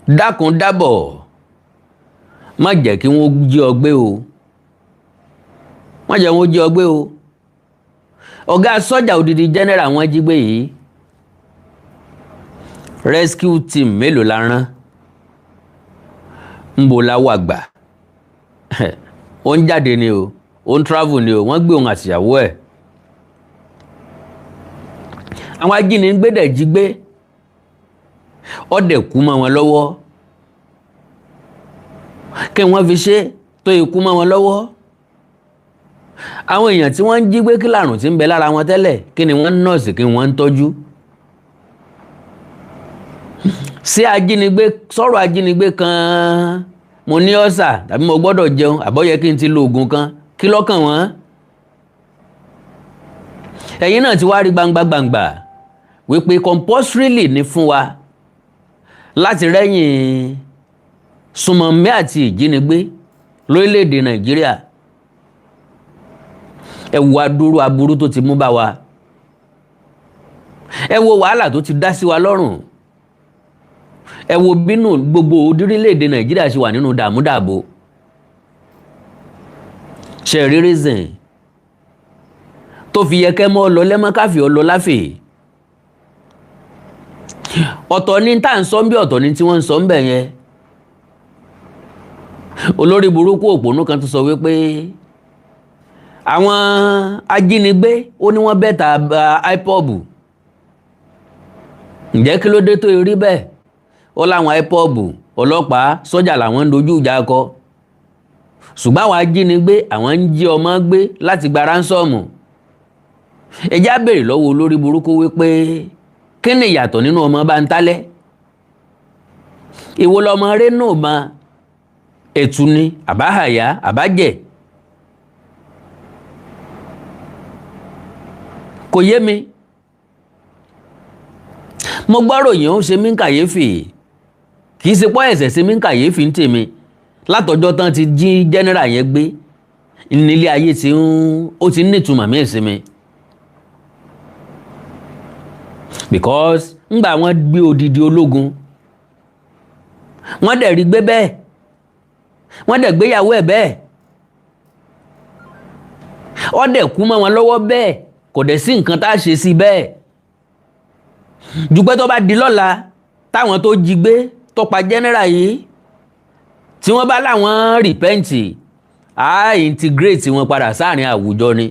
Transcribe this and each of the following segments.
Dákun dábọ̀, má jẹ́ kí wọ́n jí ọ gbé o, má jẹ́ wọ́n jí ọ gbé o. Ọ̀gá sọ́jà odidi general wọ́n jí gbé yìí. Rescue team mélòó la rán? Ńbo la wà gbà? Ó ń jáde ni o, ó ń travel ni o, wọ́n gbé òun àtìyàwó ẹ̀. Àwọn ajínigbé dẹ̀ jí gbé, ó dẹ̀ kú mọ́ wọn lọ́wọ́. Kí wọ́n fi ṣe tó ikú mọ́ wọn lọ́wọ́? Àwọn èèyàn tí wọ́n ń jí gbé, kí làrùn tí ń bẹ lára wọn tẹ́lẹ̀? Kí ni wọ́n ń nọ́ọ̀sì? Kí wọ́n ń tọ́jú? Ṣé ajínigbé sọ̀rọ̀ ajínigbé kan, mo ní ọ̀sà tàbí mo gbọ́dọ̀ jẹun àbọ̀ yẹ kí n ti lo oògùn kan, kí lọ́kàn wọ́n? Ẹ̀yin náà ti wá rí gbangba gbangba wípé compulsorily ní fún wa láti rẹ́yìn sùmọ̀mí àti ìjínigbé lórílẹ̀‐èdè Nàìjíríà. Ẹ wo adúrú aburú tó ti mú bá wa, ẹ wo wàhálà tó ti dá sí wa lọ́rùn, ẹ wo bínú gbogbo orílẹ̀-èdè Nàìjíríà ṣe wà nínú dààmúdàbò. Ṣe rí reason tó fi yẹ kẹ́ mọ́ lọ lẹ́mọ́ káfí ọ lọ láfè? Ọ̀tọ̀ ni tá à ń sọ ń bí, ọ̀tọ̀ ni tí wọ́n ń sọ ń bẹ̀ yẹn. Olórí burúkú òpònú kan tó sọ wípé àwọn ajínigbé, ó ní wọ́n bẹ́ta IPOB. Ǹjẹ́ kí ló dé tó rí bẹ́ẹ̀? Ó láwọn IPOB, ọlọ́pàá, sọ́jà làwọn ń dojú ìjà kọ, ṣùgbọ́n àwọn ajínigbé, àwọn ń jí ọmọ gbé láti gba ransom. Ẹ já béèrè lọ́wọ́ olórí burúkú wípé kí ni ìyàtọ̀ nínú ọmọ bá ń tálẹ́? Ìwo lọmọ rẹ náà ma ẹ̀tù ni àbáhàyà àbájẹ̀? Kò yé mi. Mo gbọ́rọ̀ yìí, ó ṣe mí ń kàyéfì. Kì í ṣe pọ́ ẹ̀sẹ̀ ṣe mí ń kàyéfì ń tèmi. Látọjọ́ tán ti jí general yẹn gbé nílé ayé tí ń ó ti ń nítumọ̀ mí ìsinmi, because ńgbà wọ́n gbé odidi ológun, wọ́n dẹ̀ rí gbé bẹ́ẹ̀, wọ́n dẹ̀ gbéyàwó ẹ̀ bẹ́ẹ̀, ó dẹ̀ kú mọ́ wọn lọ́wọ́ bẹ́ẹ̀, kò dẹ̀ sí nǹkan tá a ṣe sí bẹ́ẹ̀ jùpẹ́. Tó bá di lọ́la, táwọn tó jí gbé tó pa general yìí, tí wọ́n bá láwọn repent, á integrate wọn padà sáàrin àwùjọ ni.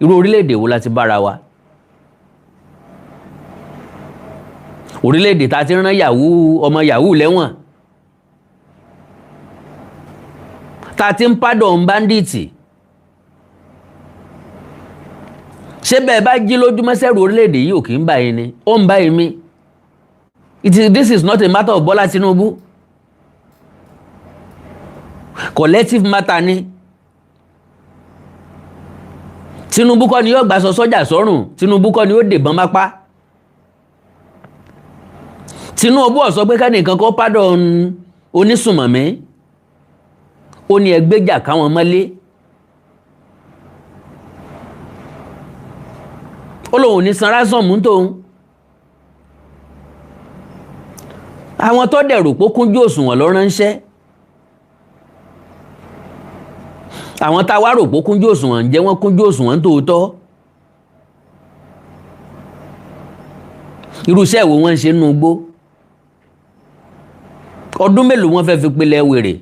Irú orílẹ̀-èdè wo la ti bára wa? Orílẹ̀-èdè tá a ti rán yahoo, ọmọ yahoo lẹ́wọ̀n, tá a ti ń pardon bandits. Ṣé bẹ́ẹ̀ bá jí lójúmọ́, sẹ́rù orílẹ̀-èdè yìí ò kì í bá yín ni? Ó ń bá yín mi. It is this is not a matter of Bola Tinubu, collective matter ni. Tinubu kọ́ ni yóò gbàsọ sọ́jà sọ́rùn, Tinubu kọ́ ni ó dèbọn mápá. Tinubu ó sọ pé kẹ́nìkan kó pardon onísùmọ̀mí, ó ní ẹgbẹ́jà káwọn mọ́lé. Ó lóun ò ní san ransom tóun. Àwọn tó dẹ̀rù pé kúnjú òṣùwọ̀n ló ránṣẹ́, àwọn tá a wá rò pé kúnjú òṣùwọ̀n, ǹjẹ́ wọ́n kúnjú òṣùwọ̀n tòótọ́? Irú iṣẹ́ wo wọ́n ń ṣe nínú igbó? Ọdún mélòó wọ́n fẹ́ fi pilẹ̀ wèrè?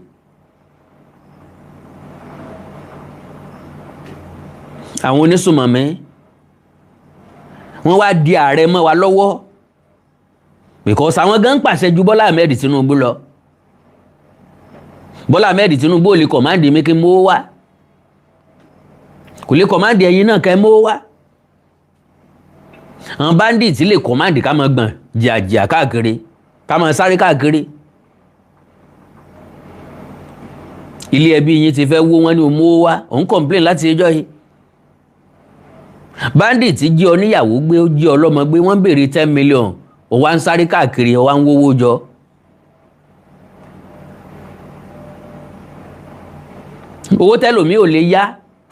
Àwọn onísùmọ̀mí wọ́n wá di ààrẹ mọ́ wa lọ́wọ́, because àwọn gan ń pàṣẹ ju Bọ́lá Ahmed Tinubu lọ. Bọ́lá Ahmed Tinubu ò lè kọ̀máǹdì mi kí n mówó wá, kò lè kọ̀máǹdì ẹ̀yin náà kẹ́ ẹ mówó wá. Àwọn bandits lè kọ̀máǹdì ká máa gbọ̀n jìàjìà káàkiri, ká máa sáré káàkiri. Ilé ẹbí yín ti fẹ́ wó, wọn ní o mówó wá, òun complain láti ẹjọ́ yìí. Bandit jí ọ níyàwó gbé, ó jí ọlọ́mọ gbé, wọ́n béèrè 10 million, ó wá ń sáré káàkiri, ó wá ń wówó jọ. Owó tẹ́lòmí ò lè yá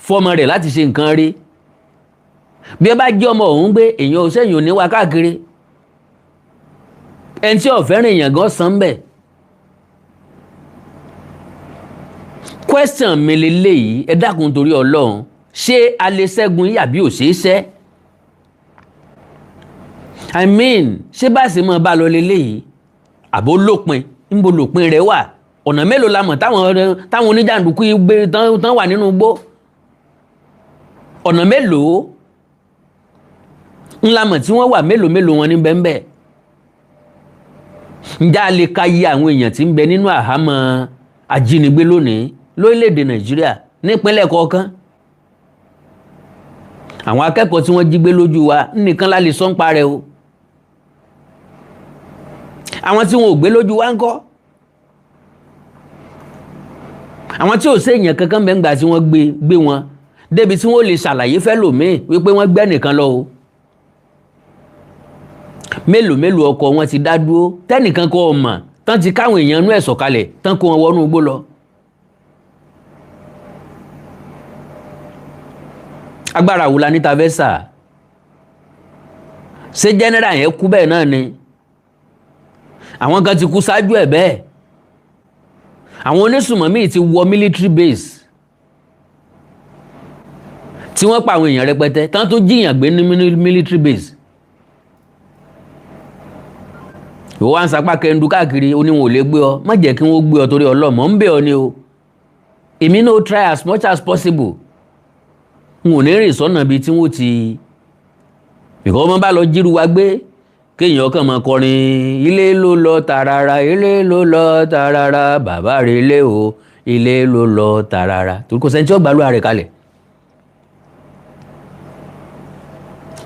fọ́mọ rẹ̀ láti ṣe nǹkan rí. Bí ẹ bá jí ọmọ òun gbé, èèyàn ò sẹ́yìn ò ní wá káàkiri. Ẹni tí ò fẹ́ràn èèyàn gan san bẹ́ẹ̀. Question mi leléyìí, ẹ dákun torí Ọlọ́run, ṣé a lè ṣẹ́gun yìí àbí ò ṣeé ṣẹ́? I mean, ṣé bá ṣe máa bá lọ leléyìí àbó lópin? Ńbo lópin rẹ̀ wà? Ọ̀nà mélòó la mọ̀ táwọn oníjàǹdùkú yìí gbé tán wà nínú igbó? Ọ̀nà mélòó ńlá mọ̀ tí wọ́n wà? Mélòó mélòó wọn ní bẹ́ẹ̀ bẹ́ẹ̀? Ǹjẹ́ a lè ka iye àwọn èèyàn tí ń bẹ nínú àhámọ́ ajínigbé lónìí lórílẹ̀‐èdè Nàìjíríà, nípínlẹ̀ kọ̀ọ̀kan? Àwọn akẹ́kọ̀ọ́ tí wọ́n jí gbé lójú wa nìkan la lè sọ ń parẹ́ o. Àwọn tí wọn ò gbé lójú wa ńkọ́? Àwọn tí ò séèyàn kankan bẹ́ẹ̀ ń gbà tí wọ́n gbé wọn débi tí wọ́n lè ṣàlàyé fẹ́lòmíì wípé wọ́n gbẹ́ nìkan lọ o. Mélòó mélòó ọkọ̀ wọn ti dá dúró tẹ́nìkan kọ́ ọmọ tán ti káwọn èèyàn inú ẹ̀ sọ̀kalẹ̀ tán, kó wọn wọnú igbó lọ. Agbára wo la níta fẹ́ sà? Ṣé general yẹn kú bẹ́ẹ̀ náà ni? Àwọn kan ti kú ṣáájú ẹ̀ bẹ́ẹ̀. Àwọn onísùmọ̀mí ti wọ military base tí wọ́n pa àwọn èèyàn rẹpẹtẹ tán, tó jíyàn gbé ní military base. Ìwọ wá ń sapá kẹndu káàkiri, ó ní wọn ò lè gbé ọ. Má jẹ́ kí wọ́n gbé ọ, torí ọlọ́mọ ń bẹ̀ ọ ni o. Èmi náà try as much as possible, n ò ní rìn sọ́nà bíi tí wọ́n ti bìkọ́ wọ́n bá lọ jíru wa gbé, kéèyàn kàn máa kọrin ilé ló lọ tààràrà, ilé ló lọ tààràrà, bàbá rẹ̀ ilé o, ilé ló lọ tààràrà, torí kò sẹ́ni tí ó gbàlúwà rẹ̀ kalẹ̀.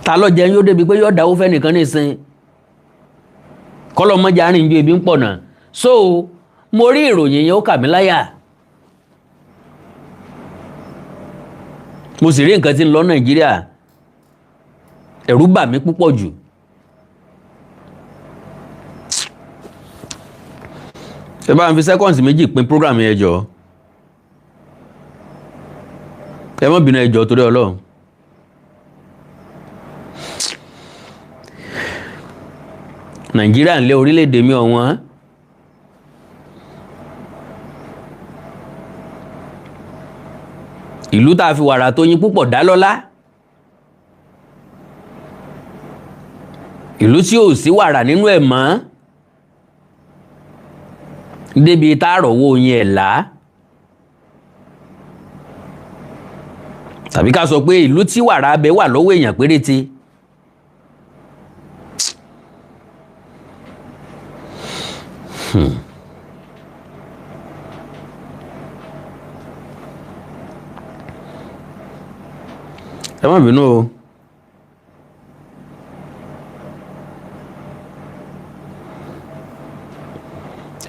Ta ló jẹun yóò débi pé yóò dáwó fẹ́ nìkan nísìn kọ́lọ́mọjà rìn ju ebi ń pọ̀ náà. So mo rí ìròyìn yẹn, ó kà mí láyà. Mo sì rí nǹkan tí ń lọ Nàìjíríà, ẹ̀rù bà mí púpọ̀ jù. Ẹ bá ń fi seconds 2 pín program yẹn jọ. Ẹ má bínú, ẹ jọ̀ọ́, torí Ọlọ́run. Nàìjíríà ń lé orílẹ̀-èdè mi ọ̀wọ́n. Ìlú tá a fi wàrà tó yín púpọ̀ dá lọ́lá, ìlú tí ò sí wàrà nínú ẹ̀ mọ́ débi tá a rọ̀wọ́ oyin ẹ̀ là, tàbí ká sọ pé ìlú tí wàrà abẹ wà lọ́wọ́ èèyàn péréte. Ẹ má bínú o.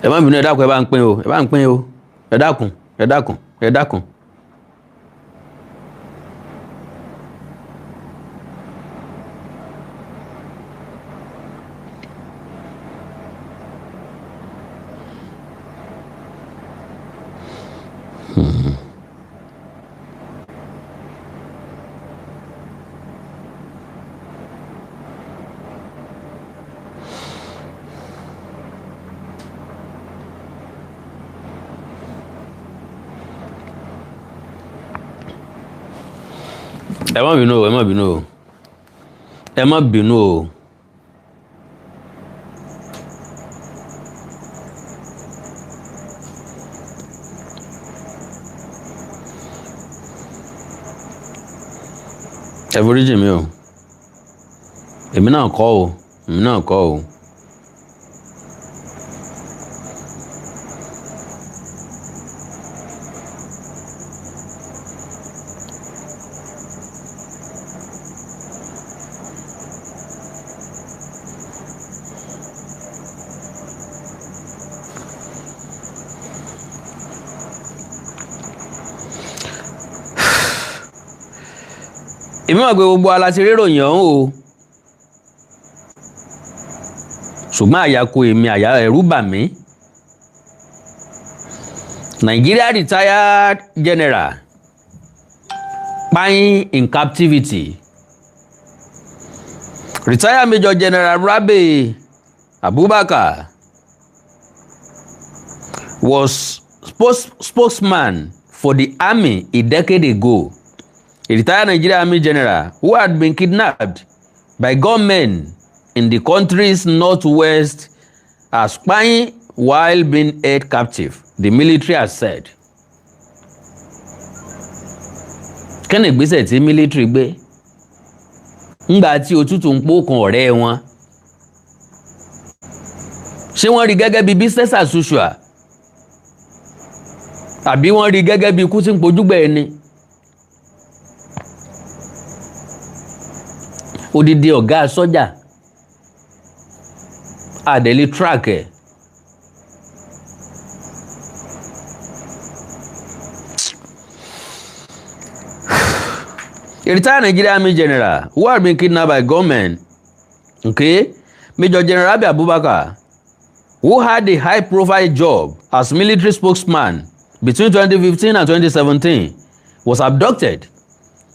Ẹ má bínú, ẹ dákun, ẹ bá ń pín o, ẹ bá ń pín o. Ẹ dákun, ẹ dákun, ẹ dákun. Ẹ má bínú o, ẹ má bínú o, ẹ má bínú o. Ẹ foríjì mi o. Èmi náà kọ́ o, èmi náà kọ́ o. Èmi mọ̀ pé gbogbo ala ti ríròyìn ọ̀hún o, ṣùgbọ́n àyà kò èmi, àyà ẹ̀rù bà mí. Nigeria retired general kpain in captivity. Retired Major General Rabe Abubakar was spokesman. for the army a decade ago. A retired Nigerian Army general who had been kidnapped by gunmen in the country's northwest as spying while being held captive, the military has said. Kí ni ìgbésẹ̀ tí military gbé ńgbà tí òtútù ń pòkun ọ̀rẹ́ wọn? Ṣé wọ́n rí gẹ́gẹ́ bí business as usual, àbí wọ́n rí gẹ́gẹ́ bí ikú tí ń pojúgbà ẹni? Odidi ọ̀gá sọ́jà àdẹ̀lé track ẹ̀. A retired Nigerian Army general who had been kidnapped by gunmen, okay, Major General Rabi Abubakar, who had a high-profile job as military spokesman between 2015 and 2017, was abducted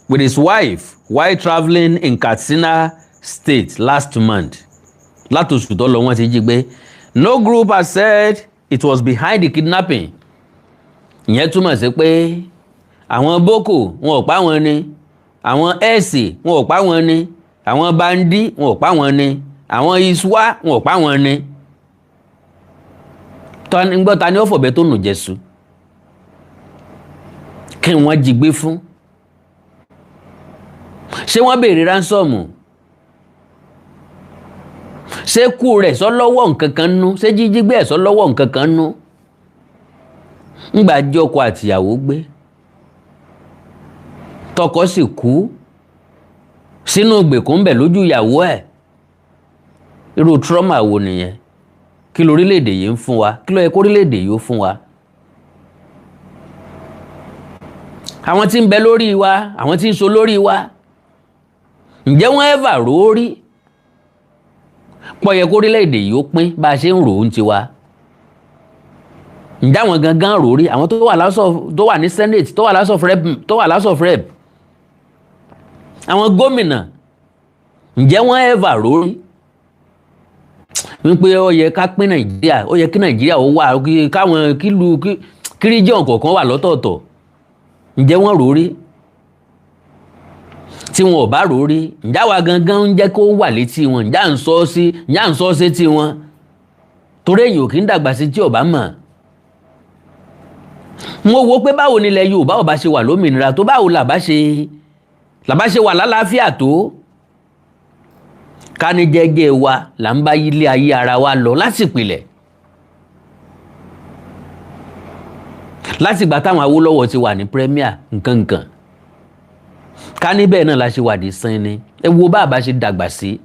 with his wife while traveling in Katsina State last month. Látòṣù tó lọ wọ́n ti jí gbé. No group has said it was behind the kidnapping. Ìyẹn túmọ̀ sí pé àwọn Boko wọn ò pa wọn ni, àwọn ẹ̀sì wọn ò pa wọn ni, àwọn bandi wọn ò pa wọn ni, àwọn iswa wọn ò pa wọn ni. Gbọ́, ta ni ó fọ̀bẹ tó nù Jésù kí wọ́n jí gbé fún? Ṣé wọ́n béèrè ransom? Ṣé kú rẹ̀ sọ lọ́wọ́ nǹkan kan nú? Ṣé jíjí gbé ẹ̀ sọ lọ́wọ́ nǹkan kan nú? Ńgbà jẹ́ ọkọ àtìyàwó gbé, tọkọ sì kú sínú ìgbèkùn bẹ̀ lójú ìyàwó ẹ̀. Irú trauma wo nìyẹn? Kí lórílẹ̀‐èdè yìí ń fún wa? Kí ló yẹ kórílẹ̀‐èdè yìí ó fún wa? Àwọn tí ń bẹ lórí wa, àwọn tí ń so lórí wa, ǹjẹ́ wọ́n ẹ́fà rò ó rí pọ̀ yẹ kórílẹ̀‐èdè yìí ó pín bá a ṣe ń rò ó ń tiwa? Ǹjẹ́ àwọn gangan rò ó rí? Àwọn tó wà House of, tó wà ní Senate, tó wà House of Rep, tó wà House of Rep, àwọn gómìnà, ǹjẹ́ wọ́n ẹ́fà rò ó rí wípé ó yẹ ká pín Nàìjíríà, ó yẹ kí Nàìjíríà ó wà, káwọn kílù kí region kọ̀ọ̀kan wà lọ́tọ̀ọ̀tọ̀? Ǹjẹ́ wọ́n rò ó rí? Tí wọn ò bá rò ó rí, ǹjẹ́ àwa gangan ń jẹ́ kó wà létí wọn? Ǹjẹ́ à ń sọ sí, ǹjẹ́ à ń sọ sétí wọn? Torí èyàn ò kí ń dàgbà sí tí ò bá mọ̀. Mo wo pé báwo nílẹ̀ Yorùbá ò bá ṣe wà lómìnira tó, báwo làbá ṣe wà lálàáfíà tó, ká ní jẹ́jẹ́ wa là ń bá yílé ayé ara wa lọ láti ìpìlẹ̀, látìgbà táwọn Awólọ́wọ̀ ti wà ní premier nkankan, ká níbẹ̀ náà la ṣe wà dé sẹ́ni ni. Ẹ wo bá a bá ṣe dàgbà sí,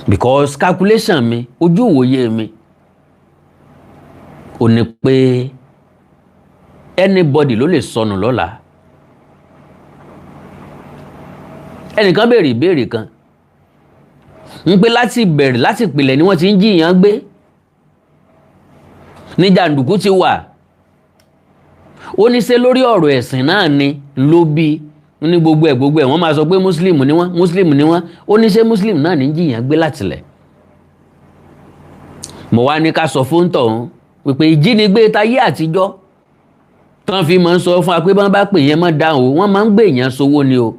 because calculation mi, ojú ìwòye mi ò ní pé anybody ló lè sọnù lọ́la. Ẹnìkan béèrè ìbéèrè kan ń pé láti bẹ̀rẹ̀, láti ìpìlẹ̀ ni wọ́n ti ń jiyàn gbé, ní jàǹdùkú ti wà. Ó ní ṣe lórí ọ̀rọ̀ ẹ̀sìn náà ni ló bí ní gbogbo ẹ̀ gbogbo ẹ̀ wọ́n máa sọ pé muslim ni wọ́n, muslim ni wọ́n. Ó ní ṣe muslim náà ní jiyàn gbé látìlẹ̀? Mo wá ní ká sọ fún tọ̀hún wípé ìjínigbé tayé àtijọ́ tán fi máa ń sọ fún wa pé bọ́n bá pè yẹn mọ́ dáhùn o, wọ́n máa ń gbé èèyàn sówó ni o.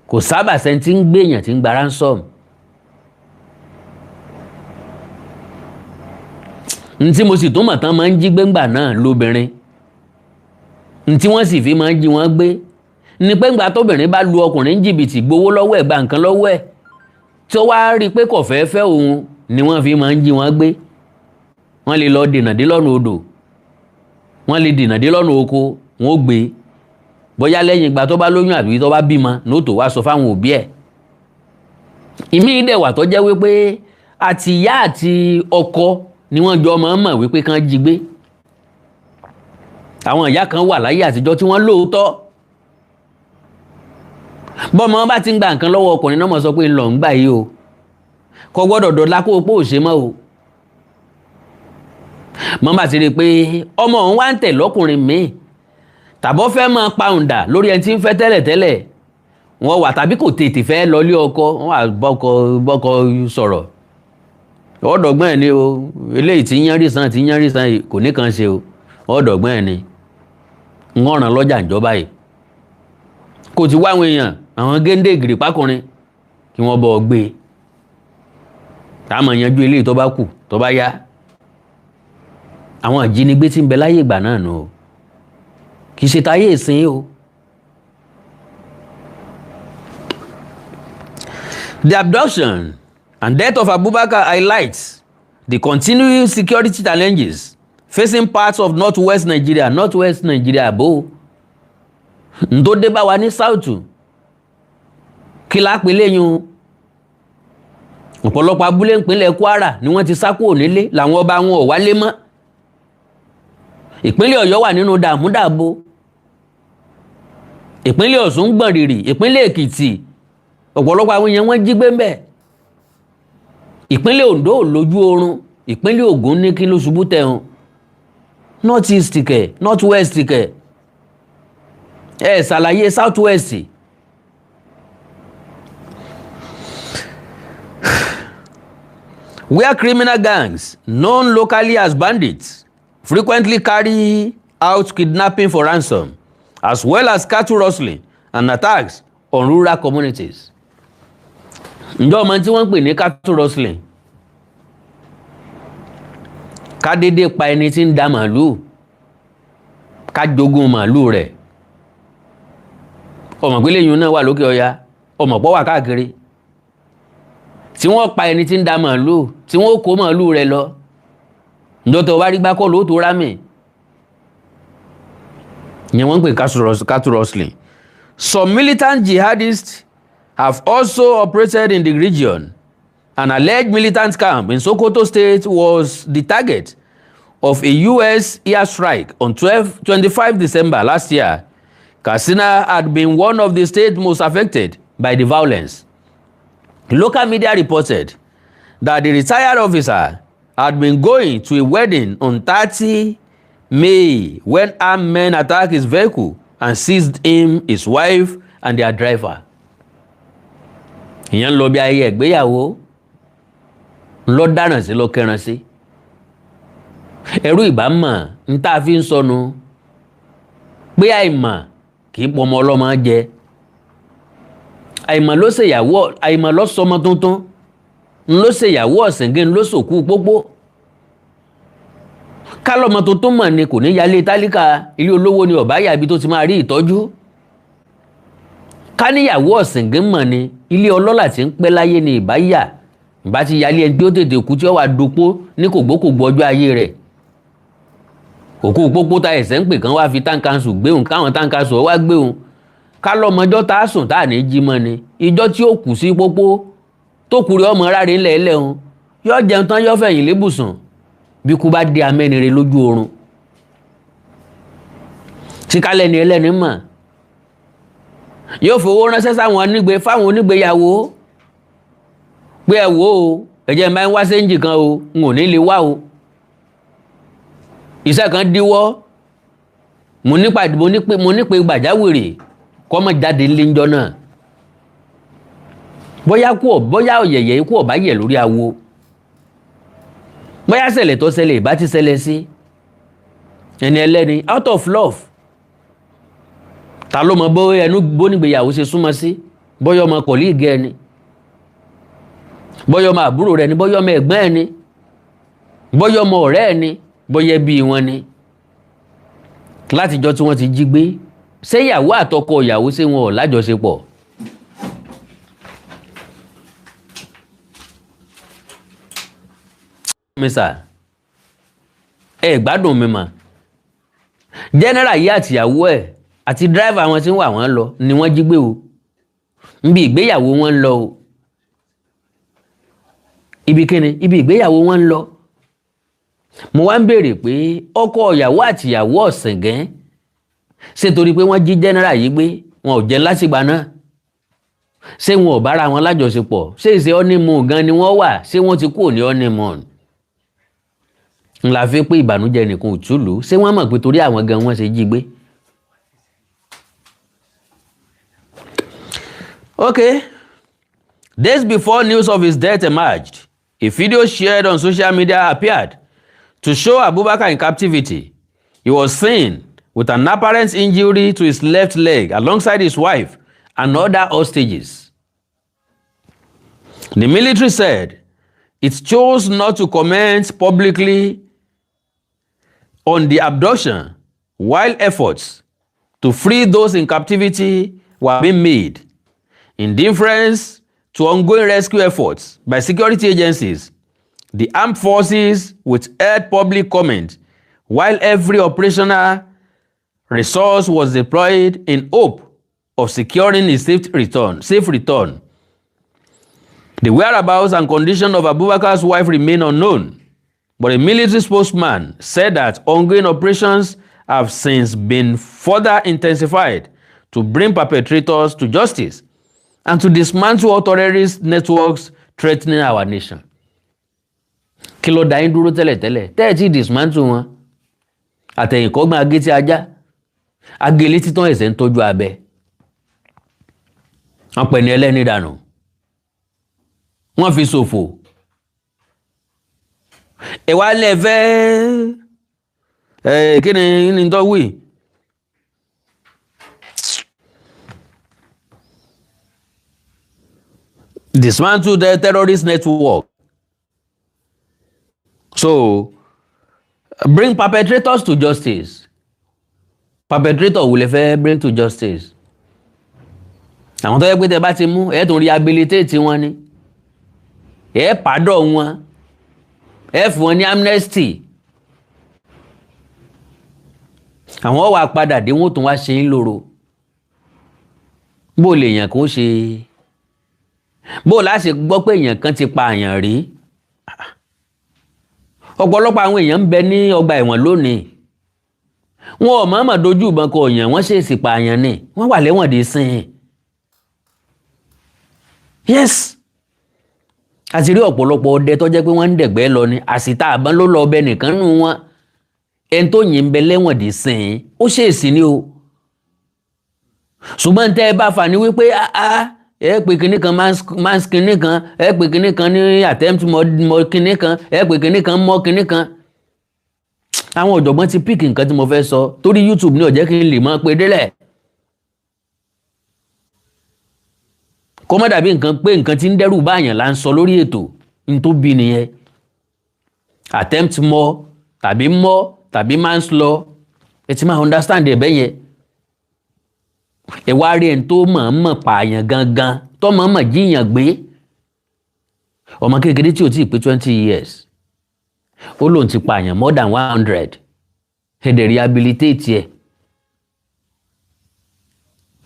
Kò sábà sẹ́ni tí ń gbé èèyàn tí ń gba ransom. Ntí mo sì tún mọ̀ tán máa ń jí gbéǹgbà náà lóbìnrin, ntí wọ́n sì fi máa ń jí wọ́n gbé ni pé ńgbà tóbìnrin bá lu ọkùnrin jìbìtì, gbowó lọ́wọ́ ẹ̀, gba nǹkan lọ́wọ́ ẹ̀, tí ó wá rí i pé kò fẹ́ fẹ́ òun ni wọ́n fi máa ń jí wọ́n gbé. Wọ́n lè lọ dènà dé lọ́nà odò, wọ́n lè dènà dé lọ́nà oko, wọ́n ó gbé bóyá lẹ́yìn ìgbà tó bá lóyún àbí tó bá bímọ ní ó tó wá sọ fáwọn òbí ẹ̀. Ìmí dẹ̀ wà tó jẹ́ wípé àti ìyá àti ọkọ ni wọ́n jọ máa ń mọ̀ wípé kán jí gbé. Àwọn ìyá kan wà láyé àtijọ́ tí wọ́n lóòótọ́, bọ́mọ bá ti ń gba nǹkan lọ́wọ́ ọkùnrin náà mọ̀ sọ pé ńlọ ń gbà yìí o, kò gbọ́dọ̀ dọ̀la kó o pò ṣe mọ́ o. Mọ́ bá ti rí i pé ọmọ òun wá ń tẹ̀ lọ́kùnrin míì, tàbọ́ fẹ́ máa pàùndà lórí ẹni tí ń fẹ́ tẹ́lẹ̀tẹ́lẹ̀, wọ́n wà tàbí kò tètè fẹ́ lọlé ọkọ, wọ́n wà bọ́kọ sọ̀rọ̀ ọ̀dọ̀gbọ́n ẹ̀ ni o, eléyìí tí ń yánrí sàn tí ń yánrí sàn kò ní kan ṣe o, Ọ̀dọ̀gbọ́n ẹ̀ ni ń ọ̀ràn lọ́jà ìjọba yìí kò ti wá àwọn èèyàn, àwọn géńdé ìgìrìpákùnrin, kí wọ́n bọ́ ọ gbé e. Táwọn yanjú eléyìí tó bá kù tó bá yá. Àwọn ìjínigbé tí ń bẹ láyé ìgbà náà nù o, kì í ṣe táyé ìsìn o. The abduction and death of Abubakar highlights the continuing security challenges facing parts of northwest Nigeria. Northwest Nigeria bó n tó dé bá wa ní south, kí lápẹ́ lẹ́yìn? Ọ̀pọ̀lọpọ̀ abúlé ìpínlẹ̀ Kwara ni wọ́n ti sá kúrò nílé, làwọn ọba wọn ò wálé mọ́. Ìpínlẹ̀ Ọ̀yọ́ wà nínú dààmúdàbò, ìpínlẹ̀ Ọ̀ṣun gbọ̀n rìrì, ìpínlẹ̀ Èkìtì, ọ̀pọ̀lọpọ̀ àwọn èèyàn wọ́n jí gbé ń bẹ̀, ìpínlẹ̀ Oǹdó ò lójú oorun, ìpínlẹ̀ Ògùn ní kí ló ṣubú tẹ̀hún, north east kẹ̀, north west kẹ̀, ẹ ṣàlàyé south west. Where criminal gangs known locally as bandits frequently carry out kidnapping for ransom, as well as cattle rustling and attacks on rural communities. Ǹjọ́ ọmọ tí wọ́n ń pè ní cattle rustling? Ká dédé pa ẹni tí ń da màlúù, ká jogún màlúù rẹ̀. Ọmọ pé lẹ́yìn náà wà lókè ọya, ọmọ pọ̀ wà káàkiri tí wọ́n pa ẹni tí ń da màlúù, tí wọ́n kó màlúù rẹ̀ lọ. Ǹjọ́ tó bá rí gbá kọ́ ló tó rámì yẹn, wọ́n ń pè cattle rustling. Some militant jihadists have also operated in the region. An alleged militant camp in Sokoto State was the target of a U.S. airstrike on 12, 25 December last year. Katsina had been one of the states most affected by the violence. Local media reported that the retired officer had been going to a wedding on 30 May when armed men attacked his vehicle and seized him, his wife, and their driver. Ìyẹn ń lọ bí ayẹyẹ ìgbéyàwó, ńlọ dáràn sí, lọ kẹran sí. Ẹrú ìbámọ̀ ń tá a fi ń sọnù pé àìmọ̀ kì í pọmọ ọlọ́mọ jẹ. Àìmọ̀ ló ṣèyàwó, àìmọ̀ ló sọmọ tuntun, ń ló ṣèyàwó ọ̀sìngín, ló sòkú pópó. Kálọ́mọ tuntun mọ̀ ni kò ní yálé tálíkà, ilé olówó ni ọ̀bá yàbí tó ti máa rí ìtọ́jú. Káníyàwó ọ̀sìngín mọ̀ ni, ilé ọlọ́lá tí ń pẹ́ láyé ni ìbá yà, ìbá ti yálé ẹni tí ó tètè kú, tí ó wà dopó ní kògbókògbó ọjọ́ ayé rẹ̀. Òkú pópó ta ẹ̀sẹ̀ ń pè kán wá fi táǹkàṣù gbéhùn, káwọn táǹkàṣù wá gbéhùn. Kálọ́mọjọ́ tá a sùn tá a ní jí mọ́ ni ìjọ tí ó kù sí pópó tó kúrẹ́ ọmọ ráre ńlẹ̀ ẹlẹ́hun, yọ jẹun tán, yọ fẹ̀yìn lébùsùn. Bí kú bá dé amẹ́nire lójú oorun, tí kálẹ̀ ni ẹlẹ́ni mọ̀, yóò fowó ránṣẹ́ sáwọn onígbé fáwọn onígbéyàwó pé ẹ wò ó, ẹ̀jẹ̀ máa ń wá séǹjì kan o, n ò ní lè wá o, iṣẹ́ kan díwọ́, mo nípa mo nípe gbàjáwìrì, kọ́ mọ̀ jáde ńlẹ́ ńjọ́ náà. Bóyá kú ọ̀, bóyá ọ̀yẹ̀yẹ̀ ikú ọ̀bá yẹ̀ lórí awo, bóyá ṣẹlẹ̀ tó ṣẹlẹ̀ ìbá ti ṣẹlẹ̀ sí ẹni ẹlẹ́ni out of love. Ta ló mọ bó ẹnu bónígbéyàwó ṣe súnmọ́ sí? Bóyá ọmọ colleague ẹni, bóyá ọmọ àbúrò rẹ ni, bóyá ọmọ ẹ̀gbọ́n ẹni, bóyá ọmọ ọ̀rẹ́ ẹni, bóyá ẹbí wọn ni. Látijọ́ tí wọ́n ti jí gbé, ṣé ìyàwó àtọkọ ìyàwó, ṣé wọn ò lájọṣepọ̀? Mi sà, ẹ gbádùn mi mà. General yìí àtìyàwó ẹ̀ àti driver wọn tí ń wà wọ́n lọ ni wọ́n jí gbé o, níbi ìgbéyàwó wọn ń lọ o. Ibi kíni? Ibi ìgbéyàwó wọn ń lọ. Mo wá ń béèrè pé ọkọ ìyàwó àtìyàwó ọ̀sìngẹ́n, ṣé torí pé wọ́n jí general yìí gbé, wọn ò jẹ́ látìgbà náà? Ṣé wọn ò bára wọn lájọṣepọ̀? Ṣé ìṣe honeymoon gan ni wọ́n wà? Ṣé wọ́n ti kúrò ní honeymoon? Ńlá fi pé ìbànújẹ́ nìkan ò túlù. Ṣé wọ́n mọ̀ pé torí àwọn gan wọ́n ṣe jí gbé? Okay. Days before news of his death emerged, a video shared on social media appeared to show Abubakar in captivity. He was seen with an apparent injury to his left leg alongside his wife and other hostages. The military said it chose not to comment publicly on the abduction while efforts to free those in captivity were being made, in deference to ongoing rescue efforts by security agencies. The armed forces withheld public comment while every operational resource was deployed in hope of securing his safe return. The whereabouts and condition of Abubakar's wife remain unknown, but a military spokesman said that ongoing operations have since been further intensified to bring perpetrators to justice and to dismantle all terrorist networks threatening our nation. Kí ló dá yín dúró tẹ́lẹ̀tẹ́lẹ̀ tẹ́ ẹ̀ tí dismantle wọn? Àtẹ̀yìnkọ́gbọ́n agétí ajá agélé títàn ẹ̀sẹ̀ ń tọ́jú abẹ. Wọ́n pẹ̀ ní ẹlẹ́ni dànù, wọ́n fi ṣòfò. Ẹ wá lẹ fẹ́ ẹ kí ni tó wí. Dismantle the terrorist network, so bring perpetrators to justice. Perpetrator wo lè fẹ́ bring to justice? Àwọn tó yẹ pé tẹ bá ti mú, ẹ tún rehabilitate wọn ni, ẹ pardon wọn, ẹ fún wọn ní amnesty. Àwọn wà padà dé, wọn tún wá ṣe ń lòrò. Bó lè yàn kó ṣe, bó láṣẹ gbọ́ pé èèyàn kan ti pa àyàn rí? Ọ̀pọ̀lọpọ̀ àwọn èèyàn ń bẹ ní ọgbà ẹ̀wọ̀n lónìí, wọn ò mọ̀ọ́mọ̀ dojú ìbọn kọ èèyàn, wọ́n ṣèèṣì pààyàn ni, wọ́n wà lẹ́wọ̀n dé sìn. Yes, a ti rí ọ̀pọ̀lọpọ̀ ọdẹ tó jẹ́ pé wọ́n ń dẹ̀gbẹ́ lọ ni, àsìta àbọ̀n ló lọ ọbẹ̀ nìkan nù wọn. Ẹni tó yìn ń bẹ lẹ́wọ̀n dé sìn, ó ṣèèṣì ni o. Ṣùgbọ́n tẹ́ ẹ bá fà ní wípé ẹ pè kinní kan mass kinní kan, ẹ pè kinní kan ní attempt mọ kinní kan, ẹ pè kinní kan mọ́ kinní kan. Àwọn ọ̀jọ̀gbọ́n ti pick nǹkan tí mo fẹ́ sọ, torí YouTube ní ó jẹ́ kí n lè mọ̀ pé délẹ̀, kó má dàbí nǹkan pé nǹkan tí ń dẹ́rù báyàn là ń sọ lórí ètò. N tó bí nìyẹn, attempt mọ́ tàbí mọ́ tàbí manslaughter, ẹ ti máa understand ẹ̀ bẹ́yẹn. Ẹ wá rí ẹni tó mọ̀ọ́mọ̀ pààyàn gangan, tó mọ̀ọ́mọ̀ jíyàn gbé, ọmọ kékeré tí ò tí ì pé 20 years, ó lóun ti pààyàn more than 100. Ẹ dẹ̀ rehabilitate ẹ̀,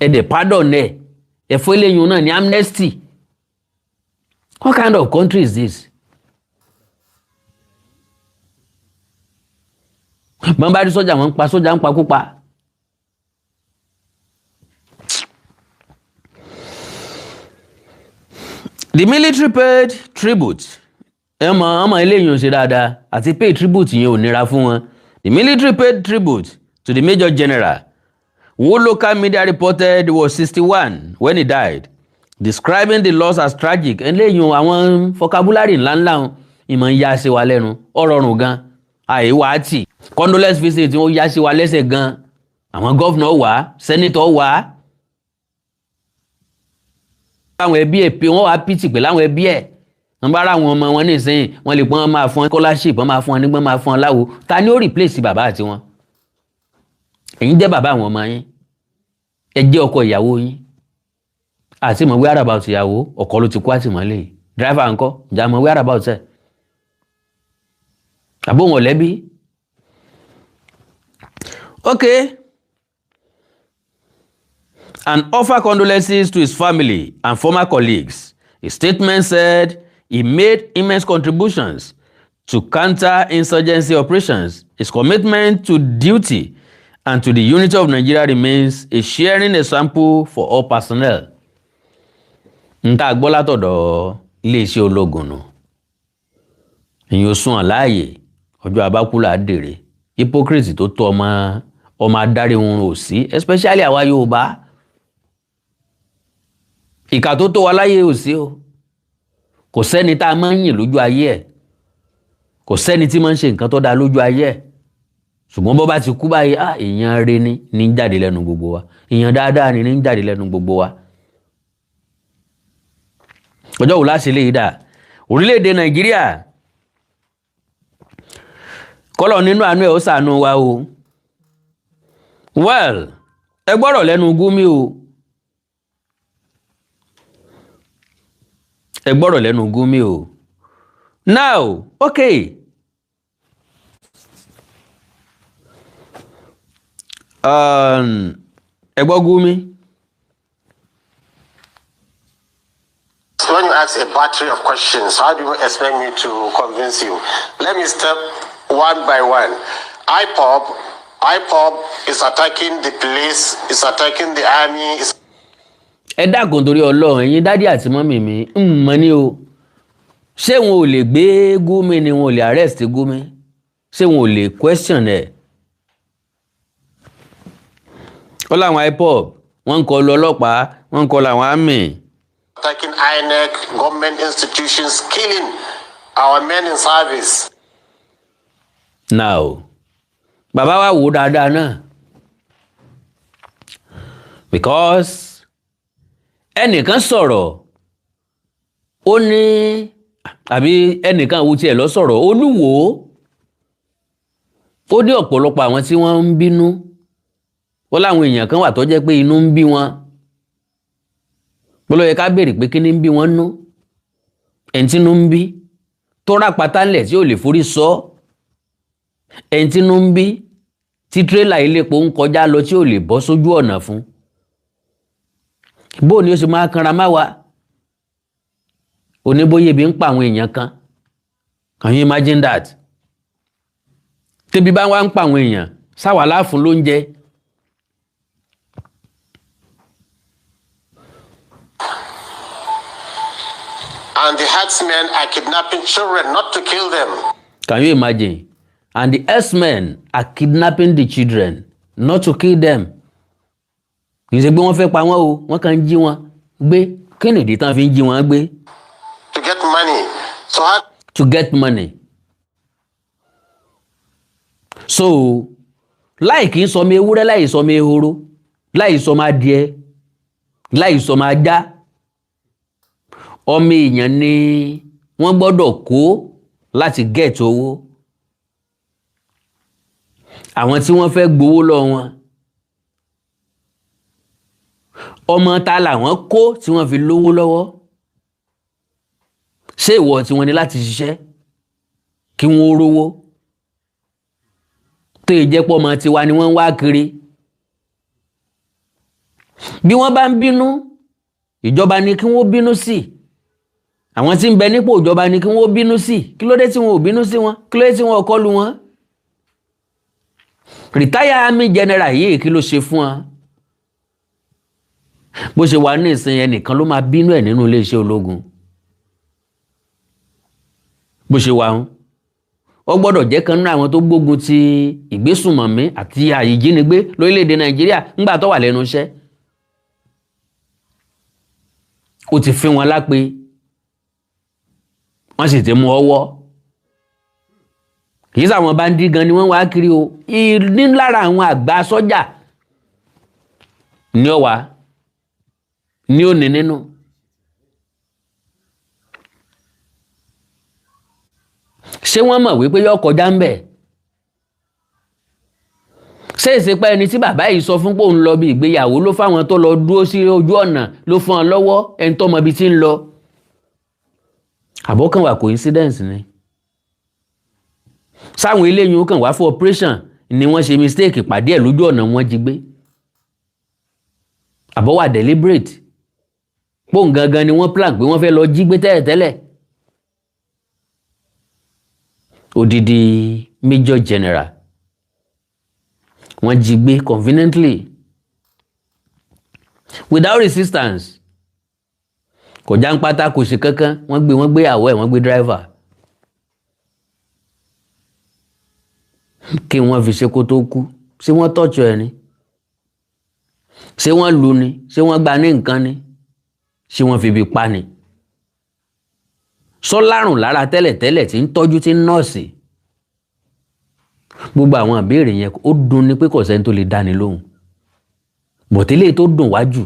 ẹ dẹ̀ pardon ẹ̀, ẹ fún eléyìí náà ní amnesty. What kind of country is this? Bọ́n bá rí sọ́jà, wọ́n ń pa sọ́jà ń pakúpa. The military paid tribute. Ẹ mọ ọmọ eléyìí ò ṣe dáadáa, àti pay tribute yẹn ò nira fún wọn. The military paid tribute to the major general, who local media reported was 61 when he died, describing the loss as tragic. Eléyìí, àwọn vocabulary ńláńlá ìmọ̀ ń yá sí wa lẹ́nu, ó rọrùn gan àìwá tì. Condolence visit, wọ́n yá sí wa lẹ́sẹ̀ gan. Àwọn governor wá, senator wá, àwọn ẹbí ẹ̀ pé wọ́n wá pìtì pẹ̀lú àwọn ẹbí ẹ̀. Wọ́n bá ra àwọn ọmọ wọn nísìnyí, wọ́n lè pọ́n máa fún scholarship, wọ́n máa fún wọn nígbọ́n, máa fún wọn láwo. Ta ni ó replace bàbá àti wọn? Ẹ̀yin jẹ́ bàbá àwọn ọmọ yín, ẹ jẹ́ ọkọ ìyàwó yín. Àti mọ̀ whereabout ìyàwó, ọkọ ló ti kú àtìmọ́lé. Driver ńkọ́? Ǹjẹ́ àmọ́ whereabout ẹ̀? Àbó wọn lẹ́bí? Okay, and offer condolences to his family and former colleagues. A statement said he made immense contributions to counter-insurgency operations. His commitment to duty and to the unity of Nigeria remains a sharing example for all personnel. N tá a gbọ́ látọ̀dọ̀ iléeṣẹ́ ológun nù. Ìyẹn ò sún ọ̀ láàyè, ọjọ́ abákú là á dèrè. Hypocrite tó tó ọmọ ọmọ adarí wọn ò sí, especially àwa Yorùbá. Ìkà tó tó wa láyé ò sí o. Kò sẹ́ni tá a máa ń yìn lójú ayé ẹ̀, kò sẹ́ni tí máa ń ṣe nǹkan tó dáa lójú ayé ẹ̀. Ṣùgbọ́n bó bá ti kú báyìí, ah, èèyàn rẹ ni ní jáde lẹ́nu gbogbo wa, èèyàn dáadáa ni ní jáde lẹ́nu gbogbo wa. Ọjọ́ wo láti lè dà orílẹ̀-èdè Nàìjíríà? Kọ́lọ̀ nínú àánú ẹ̀ ó ṣàánú wa o. Well, ẹ gbọ́rọ̀ lẹ́nu Gumi o, ẹ gbọ́rọ̀ lẹ́nu Gumi o. Now, okay, ẹ gbọ́ Gumi. When you ask a battery of questions, how do you expect me to convince you? Let me step one by one. IPOB is attacking the police, is attacking the army. Is Ẹ dákun, torí Ọlọ́run, ẹ̀yin daddy àti mummy mi, ń mọ ní o. Ṣé wọn ò lè gbé Gumi ni? Wọn ò lè arrest Gumi? Ṣé wọn ò lè question ẹ̀? Ó láwọn IPOB, wọ́n ń kọlu ọlọ́pàá, wọ́n ń kọlu àwọn army. Attacking INEC, government institutions, killing our men in service. Now, bàbá wa wò dáadáa náà, because ẹnìkan sọ̀rọ̀, ó ní, àbí ẹnìkan wo tiẹ̀ lọ sọ̀rọ̀, Olúwo, ó ní ọ̀pọ̀lọpọ̀ àwọn tí wọ́n ń bínú, ó láwọn èèyàn kan wà tó jẹ́ pé inú ń bí wọn. Bó ló yẹ ká béèrè pé kí ni ń bí wọn nú? Ẹni tí inú ń bí tó rápátá ńlẹ̀ tí ò lè forí sọ, ẹni tí inú ń bí tí tírélà iléepo ń kọjá lọ tí ò lè bọ́ sójú ọ̀nà fún, bó ni ó sì máa kanra má wa oníbóyè bí ń pa àwọn èèyàn kan? Can you imagine that? Tẹ́bi bá wá ń pa àwọn èèyàn, sáwà láàfún lóúnjẹ. And the herdsmen are kidnapping children not to kill them. Can you imagine? And the herdsmen are kidnapping the children not to kill them. Kì í ṣe pé wọ́n fẹ́ pa wọ́n o, wọ́n kàn ń jí wọn gbé. Kí nìdí tán fi ń jí wọn gbé? To get money. So how To get money. So láì kì í sọmọ ewúrẹ́, láì sọmọ ehoro, láì sọmọ adìẹ, láì sọmọ ajá, ọmọ èèyàn ni wọ́n gbọ́dọ̀ kó láti get owó. Àwọn tí wọ́n fẹ́ gbowó lọ wọn, ọmọ ta làwọn kó tí wọ́n fi lówó lọ́wọ́? Ṣé ìwọ tí wọ́n ní láti ṣiṣẹ́ kí wọ́n rówó tó yẹ jẹ́ pọ́ ọmọ tiwa ni wọ́n ń wá kiri? Bí wọ́n bá ń bínú, ìjọba ni kí wọ́n bínú sí, àwọn tí ń bẹ nípò ìjọba ni kí wọ́n bínú sí. Kí ló dé tí wọn ò bínú sí wọn? Kí ló dé tí wọn ò kọlù wọn? Retired army general yìí, kí ló ṣe fún wọn? Bó ṣe wà ní ìsìn, ẹnìkan ló máa bínú ẹ̀ nínú iléeṣẹ́ ológun. Bó ṣe wà ń, ó gbọ́dọ̀ jẹ́ kan nínú àwọn tó gbógun ti ìgbésùnmọ̀mí àti àìjínigbé lórílẹ̀‐èdè Nàìjíríà ńgbà tó wà lẹ́nu iṣẹ́. Ó ti fi wọn lápè, wọ́n sì ti mú ọwọ́. Kì í sàwọn bandit gan ni wọ́n wá kiri o, ní lára àwọn àgbà sọ́jà ní ọ̀wá ní òní nínú. Ṣé wọ́n mọ̀ wípé yóò kọjá ń bẹ̀? Ṣé ìsepá ẹni tí bàbá yìí sọ fún pé òun lọ bí ìgbéyàwó ló fáwọn tó lọ dúró sí ojú ọ̀nà, ló fún ọ lọ́wọ́, ẹni tó mọ ibi tí ń lọ? Àbọ̀kàn wà coincidence ni? Sáwọn eléyìí ó kàn wá fún operation ni wọ́n ṣe mistake pàdé ẹ̀ lójú ọ̀nà, wọn jí gbé? Àbọ̀ wà deliberate, pòun gangan ni wọ́n plan pé wọ́n fẹ́ lọ jí gbé tẹ́lẹ̀tẹ́lẹ̀? Odidi major general, wọ́n jí gbé conveniently without resistance. Kò já ń pátá, kò sí kankan. Wọ́n gbé, wọ́n gbé àwọ̀ ẹ̀, wọ́n gbé driver. Kí wọ́n fi ṣe kó tó kú? Ṣé wọ́n tọ́jú ẹ ni? Ṣé wọ́n lù ni? Ṣé wọ́n gba ní nǹkan ni? Ṣé wọ́n fi ibi pa ni? Sọ lárùn lára tẹ́lẹ̀tẹ́lẹ̀ tí ń tọ́jú, tí ń nọ́ọ̀sì. Gbogbo àwọn ìbéèrè yẹn, ó dùn ní pé kò sẹ́ni tó lè dáni lóhùn. Bọ̀tẹ́lẹ̀ tó dùn wájú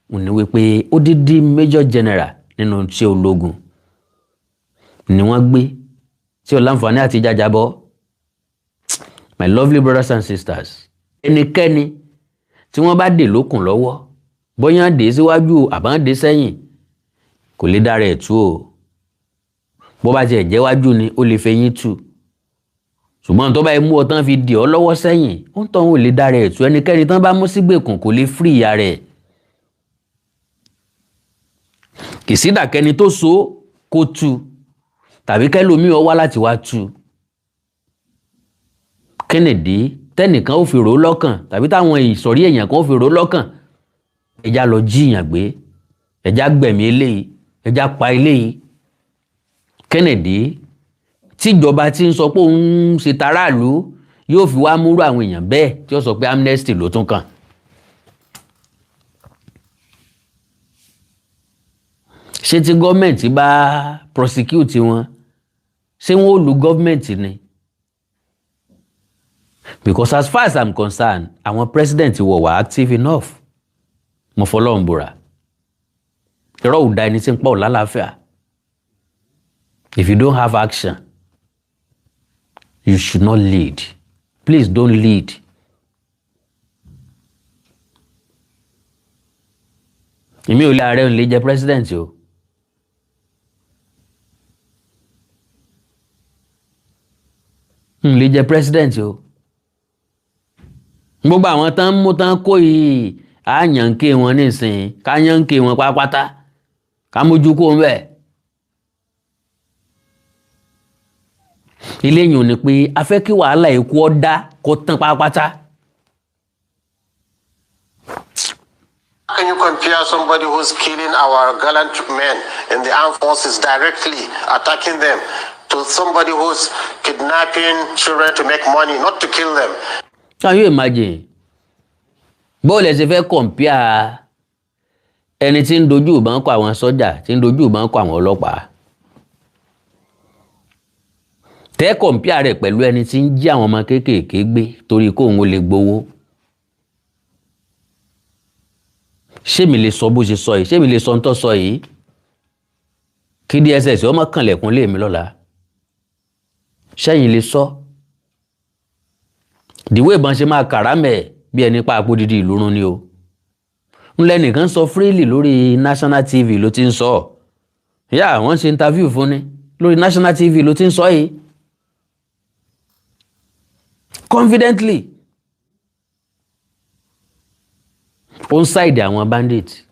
ní wípé odidi major general nínú iṣẹ́ ológun ni wọ́n gbé tí ó láǹfààní àti jàjàbọ́. My lovely brothers and sisters, ẹnikẹ́ni tí wọ́n bá dè lókùn lọ́wọ́, bóyá dè síwájú àbá dè sẹ́yìn, kò lè dára ẹ̀ tú o. Bó bá tiẹ̀ jẹ́wájú ni, ó lè fẹ̀yìn tú, ṣùgbọ́n tó bá mú ọ tán fi dì ọ́ lọ́wọ́ sẹ́yìn, ó ń tọ́ ò lè dára ẹ̀ tú. Ẹnikẹ́ni tán bá mú sígbèkùn kò lè free ìyá rẹ̀. Kìsídàkẹ́ni tó so kó tú tàbí kẹ́lòmíì ọ wá láti wá tú. Kennedy tẹnìkan ó fi rò ó lọ́kàn tàbí táwọn ìsọ̀rí èèyàn kan ó fi rò ó lọ́kàn, ẹja lọ jíyàn gbé, ẹja gbẹ̀mí eléyìí, ẹja pa eléyìí. Kennedy tíjọba ti ń sọ pé òun ń ṣe taráàlú yóò fi wá múrú àwọn èèyàn bẹ́ẹ̀ tí ó sọ pé amnesty ló tún kàn. Ṣé tí gọ́ọ̀mẹ̀ntì bá prosecute wọn, ṣé wọn ò lu gọ́ọ̀mẹ̀ntì ni? Because as far as I'm concerned, àwọn president wọ̀ wá active enough. Mo fọlọ́run búra, irọ́ ò da ẹni tí ń pọ̀ lálàáfíà. If you don't have action, you should not lead. Please don't lead. Èmi ò lè, ààrẹ ò lè jẹ president o. N lè jẹ president o. Gbogbo àwọn tán mú tán kó yìí, á yànké wọn nísìnyí, ká yànké wọn pátápátá, ká mójú kó ń bẹ̀. Ilé yìí ò ní pé a fẹ́ kí wàhálà ikú ọ́ dá kó tán pátápátá. Can you compare somebody who's killing our gallant men in the armed forces, directly attacking them, to somebody who's kidnapping children to make money, not to kill them? Can you imagine? Bóòlù ẹ ṣe fẹ́ compare ẹni tí ń dojú ìbọn kọ àwọn sọ́jà, tí ń dojú ìbọn kọ àwọn ọlọ́pàá, tẹ́ compare rẹ̀ pẹ̀lú ẹni tí ń jí àwọn ọmọ kéékèèké gbé torí kóun ó lè gbowó? Ṣé mi lè sọ bó ṣe sọ yìí? Ṣé mi lè sọ ń tọ́ sọ yìí kí DSS ọmọ kànlẹ̀kùn lé mi lọ́la? Ṣẹ́yìn lè sọ dìwé ìbọn ṣe máa kàrámẹ̀ bí ẹni pa àpò dídí ìlú run ni o? Ńlẹ́ nìkan sọ freely lórí national TV ló ti ń sọ. Yá, wọ́n ṣe interview fún ni lórí national TV ló ti ń sọ yìí confidently. Ó ń side àwọn bandit,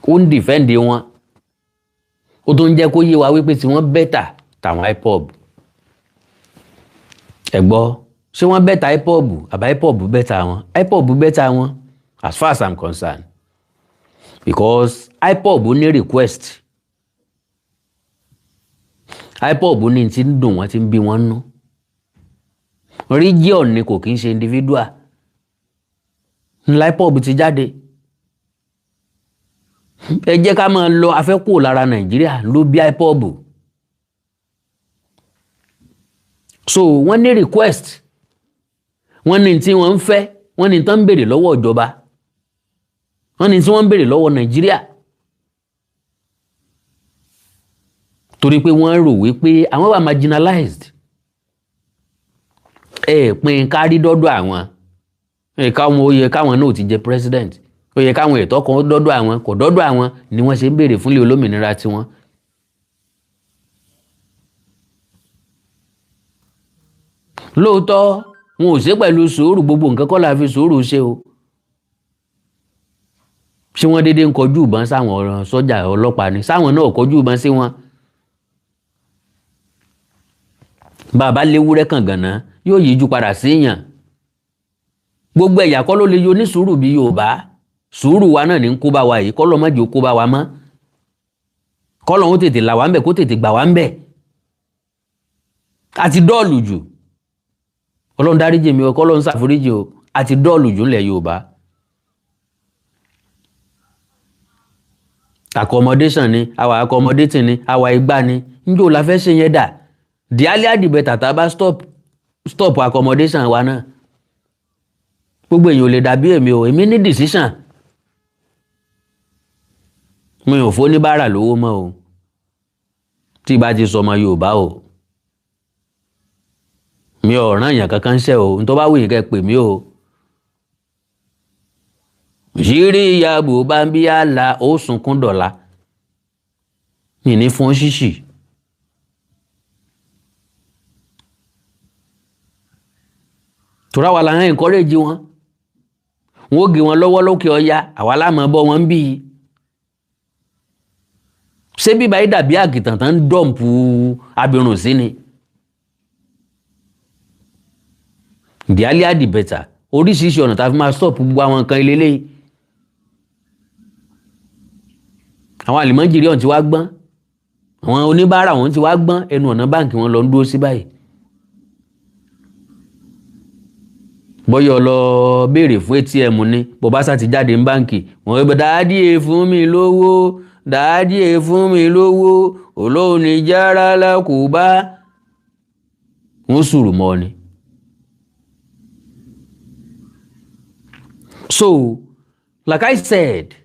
ó ń defend wọn, ó tún ń jẹ́ kó yé wa wípé tí wọ́n better tàwọn IPOB. Ẹ gbọ́, ṣé wọ́n better IPOB àbá IPOB better wọn? IPOB better wọn as far as I'm concerned, because IPOB ní request, IPOB ní ti ń dùn wọ́n, ti ń bí wọ́n nú. Region ni, kò kí ń ṣe individual ńlá. IPOB ti jáde, ẹ jẹ́ ká máa lọ, afẹ́kù lára Nàìjíríà ló bí IPOB. So wọ́n ní request, wọ́n ní tí wọ́n ń fẹ́, wọ́n ní tán ń béèrè lọ́wọ́ ìjọba, wọ́n ní tí wọ́n ń béèrè lọ́wọ́ Nàìjíríà, torí pé wọ́n rò wípé àwọn wà marginalized. Ẹ pín kárí dọ́dọ̀ àwọn ẹ káwọn, ó yẹ káwọn náà ti jẹ president, ó yẹ káwọn ẹ̀tọ́ kan dọ́dọ̀ àwọn, kò dọ́dọ̀ àwọn ni wọ́n ṣe ń béèrè fúnlẹ̀ olómìnira tiwọn. Lóòótọ́, wọn ò ṣe pẹ̀lú sùúrù. Gbogbo nǹkan kọ́ la fi sùúrù ṣe o. Ṣé wọ́n déédéé ń kọjú ìbọn sáwọn sọ́jà ọlọ́pàá ni? Sáwọn náà kọjú ìbọn sí wọn. Bàbá léwúrẹ́ kan gànà yóò yíjú padà síyàn. Gbogbo ẹ̀yà kọ́ ló lè yọ ní sùúrù bí Yorùbá. Sùúrù wa náà ní ń kó bá wa yìí. Kọ́ lọ́ mọ́jì ó kó bá wa mọ́, kọ́ lọ́hún tètè là wá ń bẹ̀, kó tètè gbà wá ń bẹ̀. Àti dọ́ọ̀lù jù. Ọlọ́run dáríjì mi o, kọ́ lọ́run ṣàforíjì o. Àti dọ́ọ̀lù jù ńlẹ̀ Yorùbá. Accommodation ni àwa, accommodating ni àwa, igbá ni. Njó la fẹ́ ṣe yẹn dà? The earlier the better. Tá a bá stop Stop accommodation wa náà. Gbogbo èèyàn ò lè dàbí èmi o. Èmi ní decision. Mi ò fóníbàárà lówó mọ́ o, tí bá ti sọmọ Yorùbá o. Mi ò rán èèyàn kankan ṣẹ́ o. N tó bá wù yín kẹ́ pè mí o. Ṣírí ìyàbò bá ń bí àlà ó sunkún dọ̀la. Mi ní fún ṣíṣì. Tura wa la ń encourage wọn. Wọn ó gé wọn lọ́wọ́ lókè ọya, àwa la máa bọ́ wọn ń bí i. Ṣé bíbá yìí dàbí àgìtàn tán ń dump abirùn sí ni? The earlier the better. Oríṣiríṣi ọ̀nà tá a fi máa stop gbogbo àwọn nǹkan ilé léyìí. Àwọn àlìmọ́jìrì ọ̀hún ti wá gbọ́n, àwọn oníbàárà ọ̀hún ti wá gbọ́n, ẹnu ọ̀nà báǹkì wọn lọ ń dúró sí báyìí. Bọ́yọ̀ lọ béèrè fún ATM ni, bó bá sá ti jáde ní báǹkì, wọ́n gbé daddy ẹ fún mi lówó, daddy ẹ fún mi lówó, olóhùn ní jára lákòbá. Wọ́n sùrù mọ́ ni. So, like I said,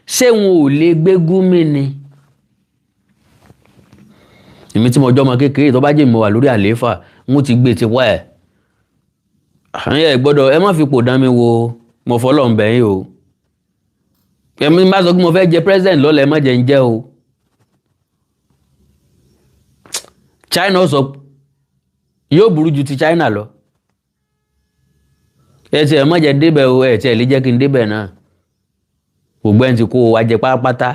ṣé wọn ò lè gbé Gúnmi ni? Èmi tí mo jọ́ ọmọ kékeré, tó bá jẹ́ mi wà lórí àlééfà, n ó ti gbé tipẹ́ ẹ̀. Ẹ gbọ́dọ̀ ẹ má fi pò dán mi wo, mo fọlọ́ ń bẹ̀ yín o. Èmi bá sọ pé mo fẹ́ jẹ president lọ́la, ẹ má jẹ́ ń jẹ́ o. China sọ yóò burú ju ti China lọ. Ẹ tiẹ̀ má jẹ́ débẹ̀ o, ẹ tiẹ̀ lè jẹ́ kí n débẹ̀ náà. Gbogbo ẹni tí kó wa jẹ pátápátá.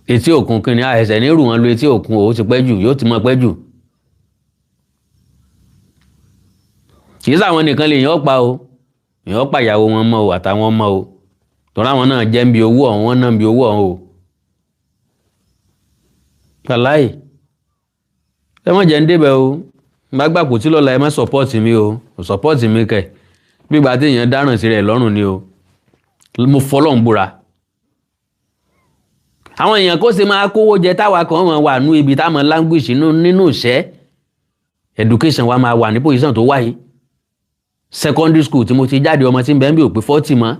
Etí òkun kìíní àìsàn ní rù wọn lu etí òkun o, ó ti pẹ́ jù, yóò ti mọ pẹ́ jù. Kì í sáwọn nìkan lè yàn pa o, yàn pa ìyàwó wọn mọ́ o àtàwọn ọmọ o. Tọ́lá àwọn náà jẹ́ ń bi owó ọ̀hún, wọ́n náà ń bi owó ọ̀hún o. Wàláì, ẹ má jẹ́ ń débẹ̀ o. Bá gbà kò tí lọ́la, ẹ má support mi o, kò support mi kẹ̀. Gbígbà tí èèyàn dáràn sí rẹ̀ lọ́rùn ni o. Mo fọlọ́ ń búra. Àwọn èèyàn kó ṣe máa kówó jẹ táwa kan máa wà nú ibi táwọn language nínú ìṣẹ́. Education wa máa wà ní position tó wáyé. Secondary school tí mo ti jáde, ọmọ tí ń bẹ ń bí ò pé 40 mọ́.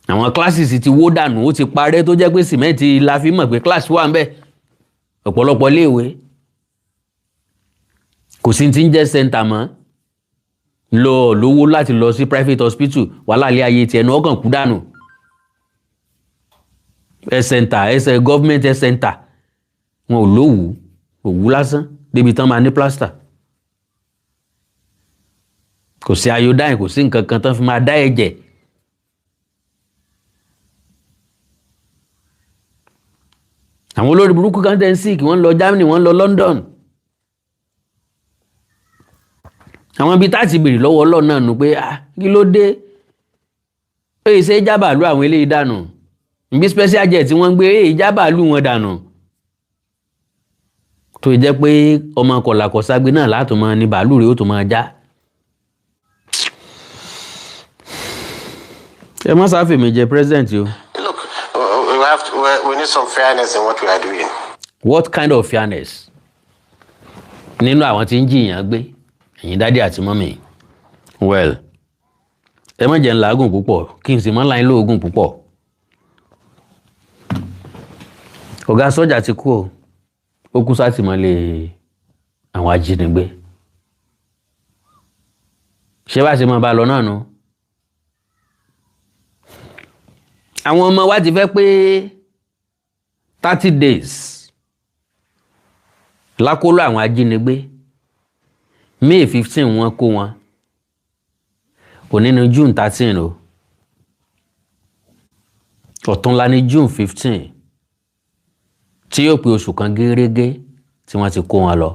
Àwọn classes ti wó dànù, ó ti parẹ́, tó jẹ́ pé sìmẹ́ǹtì la fi mọ̀ pé class wà ń bẹ̀. Ọ̀pọ̀lọpọ̀ iléèwé kò sí ti ń jẹ́ center mọ́. Lọ lówó láti lọ sí private hospital, wàhálà ilé ayé tiẹ̀ ní ọkàn kú dànù. Health center, health government health center, wọn ò lówù òwú lásán débi tán máa ní plaster. Kò sí iodine, kò sí nǹkan kan tán fi máa dá ẹ̀jẹ̀. Àwọn olórí burúkú kan tẹ́ ń sick, wọ́n lọ Germany, wọ́n lọ London. Àwọn ibi tá a ti béèrè lọ́wọ́ Ọlọ́run náà nù pé, ah, kí ló dé? Èyí ṣe jábàálù àwọn eléyìí dànù. Ibi special jet tí wọ́n ń gbé, èyí jábàálù wọn dànù. Tó jẹ́ pé ọmọ kọ̀làkọ̀ságbe náà látò máa ní bàálù rẹ̀ ó tó máa já. Ẹ má sáfèmí jẹ president o. Look, we need some fairness in what we are doing. What kind of fairness? Nínú àwọn tí ń jìyàn gbé, ẹ̀yin daddy àti mummy. Well, ẹ má jẹ́ ń làágùn púpọ̀, kí n sì má láyín lóògùn púpọ̀. Ọ̀gá sọ́jà ti kú o, ó kú sátìmọ́lé àwọn ajínigbé. Ṣé bá ṣe máa bá a lọ náà nu? Àwọn ọmọ wa ti fẹ́ pé 30 days lákòlò àwọn ajínigbé. May 15 wọ́n kó wọn, òní ní June 13 o, ọ̀túnla ní June 15 tí yóò pé oṣù kan gẹ́rẹ́gẹ́ tí wọ́n ti kó wọn lọ.